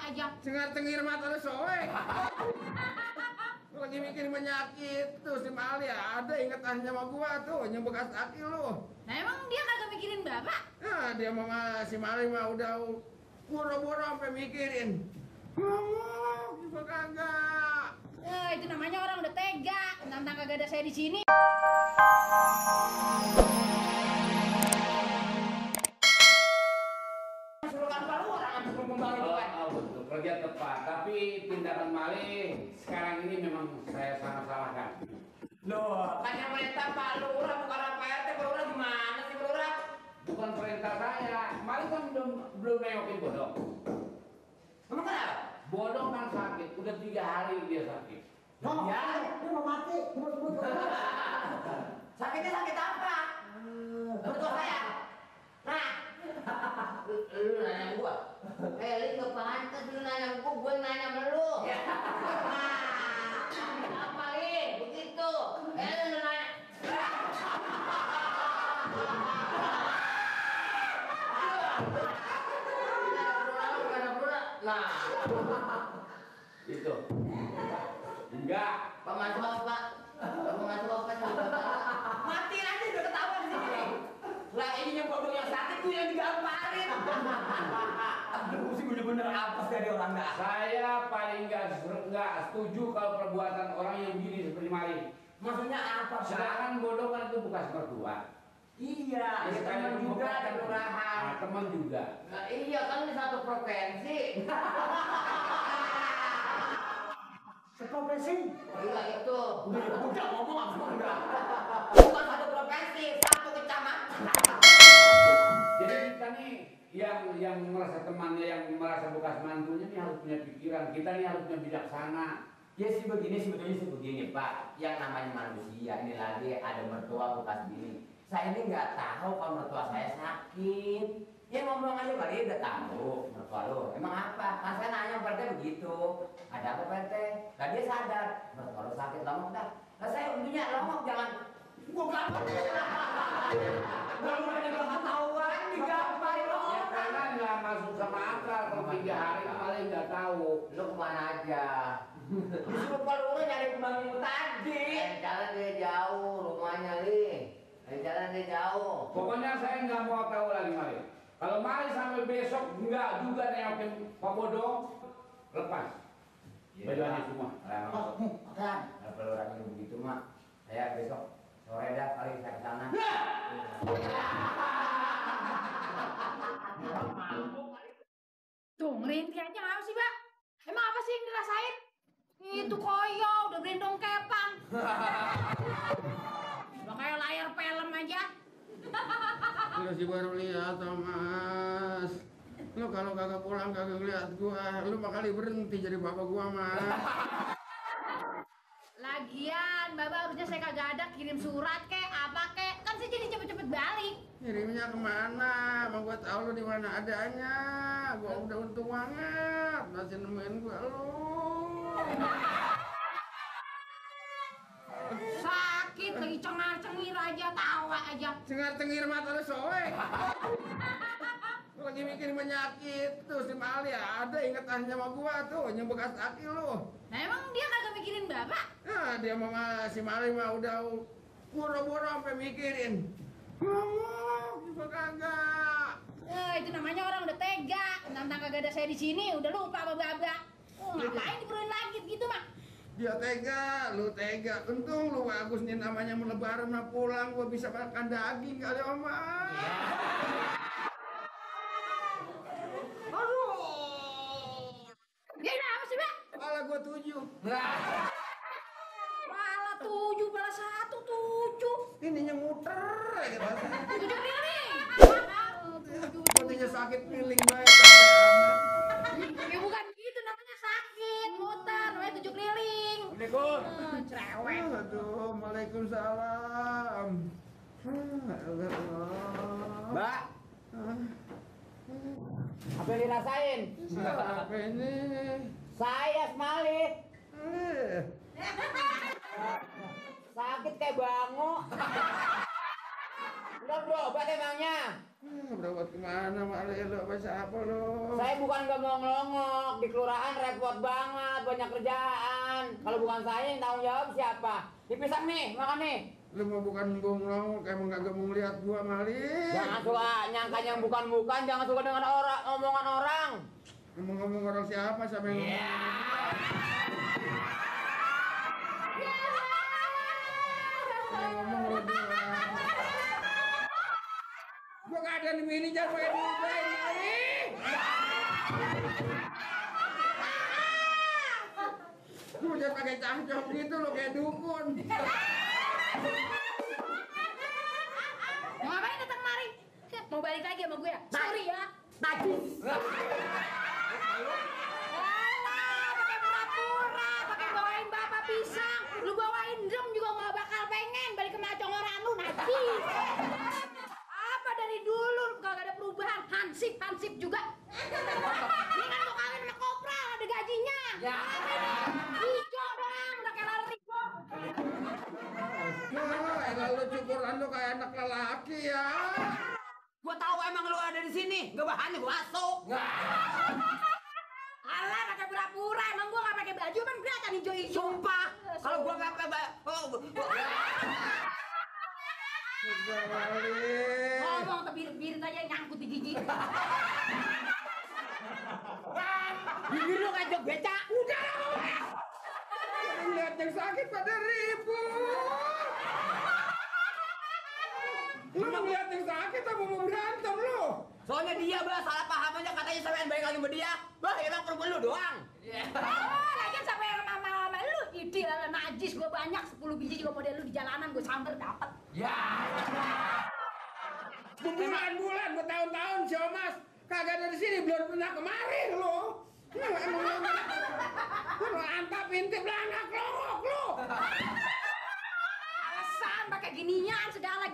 aja. Cengar-cengir mata lu soek. Lu lagi mikir penyakit tuh si Mali ada ingetannya sama gua tuh yang bekas aki lu. Nah emang dia kagak mikirin bapak? Nah dia sama si Mali mah udah boro-boro sampai mikirin. Ngomong juga kagak. Itu namanya orang udah tega. Nantang kagak ada saya di sini. Kerja tepat, tapi tindakan Mali sekarang ini memang saya sangat salahkan. Loh, kan yang perintah Pak Lurah bukan Pak RT. Pak Lurah gimana sih Pak Lurah? Bukan perintah saya, Mali kan belum nengokin Bodong. Emang kenapa? Bodong kan sakit, udah 3 hari dia sakit. Oh, ya, dia mau mati. Sakitnya sakit apa? Mertua saya. Nah, lu nanya gua. Lu gak pantas lu nanya gua nanya sama lu. Nah, apa begitu? Lu nanya. Nah, Itu. Enggak. Pak Mantu apa? Pak Mantu apa? Matiin aja udah ketawa di sini. Lah ini yang bodong yang sakit tuh yang digamparin. Aduh, sih bener-bener apa sih ada orang dah. Saya paling nggak setuju kalau perbuatan orang yang gini seperti Mali. Maksudnya apa, Pak? Sedangkan Bodong kan itu bekas mertua. Iya, ya teman juga ada kelurahan. Nah, teman juga. Nah, iya kan di satu provinsi. Seprofesi? Iya itu. Udah ngomong apa udah. Bukan satu provinsi, satu kecamatan. Jadi kita nih yang merasa temannya, yang merasa bekas mantunya nih harus punya pikiran. Kita nih harus punya bijaksana. Ya sih begini, sebetulnya sih begini Pak. Yang namanya manusia ini lagi ada mertua bekas bini. Saya ini nggak tahu kalau mertua saya sakit. Ya ngomong aja kali udah tahu mertua lo. Emang apa? Kan saya nanya Pak RT begitu. Ada apa Pak RT? Nah dia sadar mertua lo sakit lama udah. Nah saya untungnya lama jangan. Gua gampang. Kalau ada ketahuan digamparin lo. Ya karena nggak masuk sama akal kalau 3 hari paling nggak tahu. Lo kemana aja? Disuruh Pak Lurah nyari kembang itu tadi. Jalan dia jauh rumahnya li. Jalan dia jauh. Pokoknya saya nggak mau tahu lagi Mali. Kalau Mali sampai besok nggak juga nengokin Pak Bodong, lepas. Bajuannya semua. Kan? Kalau Pak Lurah ini begitu mak, saya besok sore dah kali saya ke sana. Tuh ngerintih aja ngapa sih, Pak? Emang apa sih yang dirasain? Itu koyo, udah berendong kepang. Udah kayak layar film aja. Lu sih baru lihat Thomas. Lu kalau kagak pulang kagak lihat gua, lu bakal berhenti jadi bapak gua mah. Lagian, Bapak harusnya saya kagak ada kirim surat kek, apa kek. Kan saya jadi cepet-cepet balik. Kirimnya kemana? Emang gua tahu lu di mana adanya. Gua udah untung banget masih nemuin gua lu. Sakit lagi cengar-cengir aja, tawa aja. Cengar-cengir mata lu soek. Lu lagi mikir penyakit tuh si Mali ada ingetannya sama gua tuh yang bekas aki lu. Nah emang dia kagak mikirin bapak? Nah dia sama si Mali mah udah boro-boro sampai mikirin. Ngomong juga kagak. Itu namanya orang udah tega. Nantang kagak ada saya di sini, udah lupa sama bapak. Ngapain diperluin lagi gitu mah? Dia tega, lu tega. Untung lu bagus nih namanya mau lebaran mau pulang gua bisa makan daging kali Oma. Aduh. Ya apa sih, Pak? Kepala gua 7. Pala 7, pala 1, 7. Ininya muter ya gitu. 7 keliling. Ininya sakit piling banget sampai amat. Ya bukan gitu, namanya sakit, muter, namanya 7 keliling. Assalamualaikum. Cerewet. Aduh, Waalaikumsalam. Mbak, apa yang dirasain? Apa ini? Saya Smalik. Eh, Sakit kayak bango. Lo berobat emangnya? Berobat kemana Mali? Lo apa siapa lo? Saya bukan gak mau ngelongok, di kelurahan repot banget, banyak kerjaan. Kalau bukan saya yang tanggung jawab siapa? Dipisah nih, makan nih. Lu mau bukan bonglong, emang kagak mau ngeliat gua Mali. Jangan suka nyangka yang bukan-bukan, jangan suka dengan orang, omongan orang. Ngomong-ngomong orang siapa? Siapa yang ngomong lo doang. Gua gak ada di sini, jangan pakai diubahin Mali. Lu jangan pakai cangcok gitu lo kayak dukun. Mau ngapain datang kemari? Mau balik lagi sama gue ya? Sorry ya. Najis. Alah, pakai pura-pura, pakai bawain bapak pisang. Lu bawain drum juga gak bakal pengen balik ke macongoran lu, najis. Apa dari dulu gak ada perubahan? Hansip juga. Ini kan lu kawin sama kopral, ada gajinya. Ya. Hijau doang, udah kayak lalat hijau. Nah, lu cukuran lu kayak anak lelaki ya. Gua tahu emang lu ada di sini, gak bahannya gua masuk. Alah, pakai pura-pura, emang gua gak pakai baju kan kelihatan hijau-hijau. Sumpah, kalau gua nggak pakai baju, Udah Mali. Ngomong kebirit-birit aja nyangkut di gigi. bibir lu kayak jok beca. Udah. Lihat yang sakit pada ribut. Lu ngeliat yang sakit apa mau berantem lu? Soalnya dia bah salah paham aja katanya sampean baik lagi sama dia. Bah emang perempuan lu doang. Oh, lagian sampai yang mama lu ide lah najis gua banyak 10 biji juga model lu di jalanan gua samper dapat. Ya. Bulan-bulan, bertahun-tahun si Omas kagak ada di sini, belum pernah kemari lu. Lu antap intip langak longok lu. Alasan pakai ginian segala.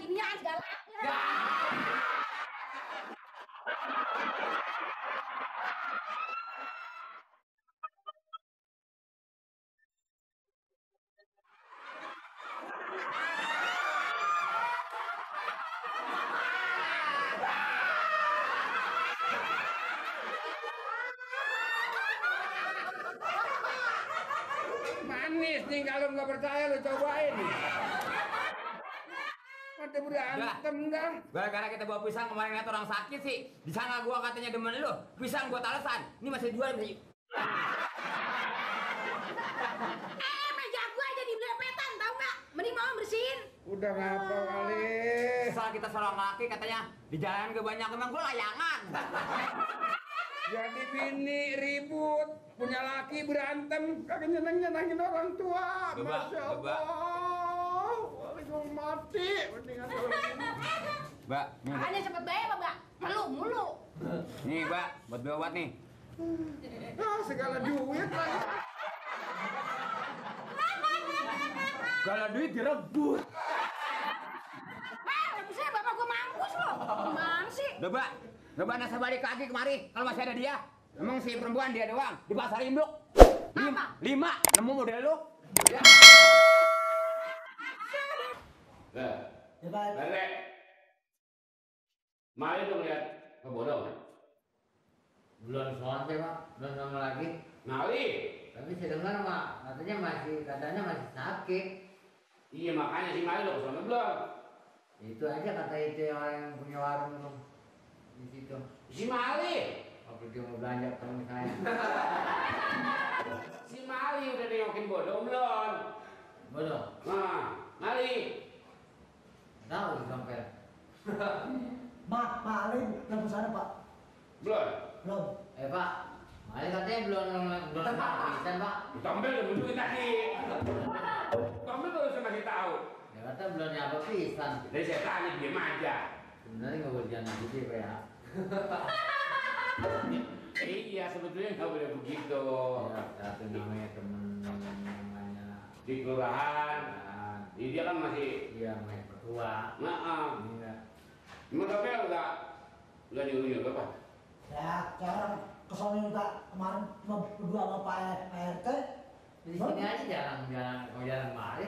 Manis nih kalau nggak percaya lu cobain. Ada berantem dah. Gara-gara kita bawa pisang kemarin lihat orang sakit sih. Di sana gua katanya demen lu. Pisang gua talesan. Ini masih jual masih. Meja gua jadi belepetan tau nggak? Mending mau bersihin. Udah ngapa kali? Soal kita seorang laki katanya di jalan gak banyak emang gua layangan. Jadi bini ribut, punya laki berantem, kagak nyeneng-nyenengin orang tua. Coba, Masya coba. Allah. Wah, mati. Mendingan kalau ini. Mbak, nih, Makanya cepet bayar apa mbak? Mulu. nih Mbak, buat beli obat nih. Ah, segala duit lagi. Kalau duit direbut. Maksudnya bapak gua mampus loh. Gimana sih? Udah Mbak, coba nasa balik lagi kemari kalau masih ada dia. Emang si perempuan dia doang di pasar induk. Lima, nemu model lu. Ya. Lele. Mari dong lihat kebodong. Belum soal sih Pak, belum sama lagi. Mali. Tapi saya dengar Pak, katanya masih sakit. Iya makanya si Mali lo kesana belum. Itu aja kata itu yang orang yang punya warung itu di situ. Si Mali. Waktu dia mau belanja ketemu saya. Si Mali udah nengokin bodong belum? Belum. Nah, Mali. Tahu sampai. Pak Alim belum kesana Pak. Belum. Belum. Pak, Mali katanya belum bisa Pak. Tombel udah menduit tadi. Tombel baru saya kasih tahu. Ya kata belum nyapa pisan. Jadi saya tanya diam aja. Sebenarnya nggak boleh jangan gitu Pak ya. Iya sebetulnya nggak boleh begitu. Ya, satu namanya temen namanya. Di kelurahan. Nah, Dia kan masih. iya main pertua. Nah, Iya. emang tapi udah nyuruh apa? Ya, kayak orang kesana minta kemarin berdua sama Pak RT. Di sini aja jarang mari.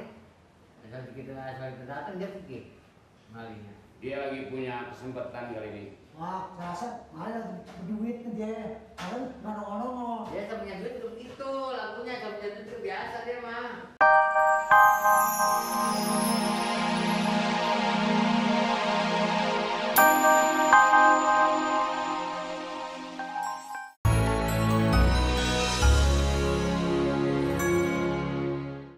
Asal kita datang dia pergi malinya. Dia lagi punya kesempatan kali ini. Wah, rasa mana berduit dia. Kalian mana-mana. Dia punya duit itu begitu, lagunya kalau punya duit itu biasa dia mah.